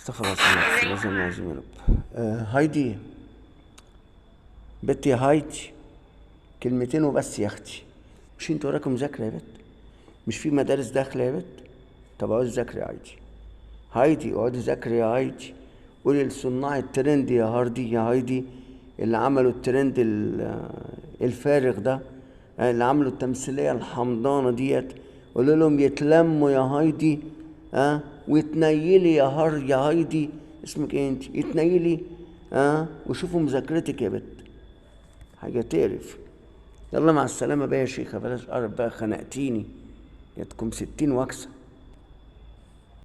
استغفر الله العظيم العظيم يا رب. هايدي بنتي، يا هايدي كلمتين وبس يا اختي. مش انت وراكم مذاكرة يا بت؟ مش في مدارس داخله يا بت؟ طب اقعدي ذاكري يا هايدي. هايدي اقعدي ذاكري يا هايدي. قولي لصناع الترند يا هاردي يا هايدي اللي عملوا الترند الفارغ ده، اللي عملوا التمثيلية الحمضانه ديت، قولوا لهم يتلموا يا هايدي، وتنيلي يا هار يا هايدي، اسمك ايه انت؟ يتنيلي، وشوفوا مذاكرتك يا بت، حاجة تقرف. يلا مع السلامة بقى يا شيخه، بلاش قرف بقى، خنقتيني، جاتكم 60 وكسه.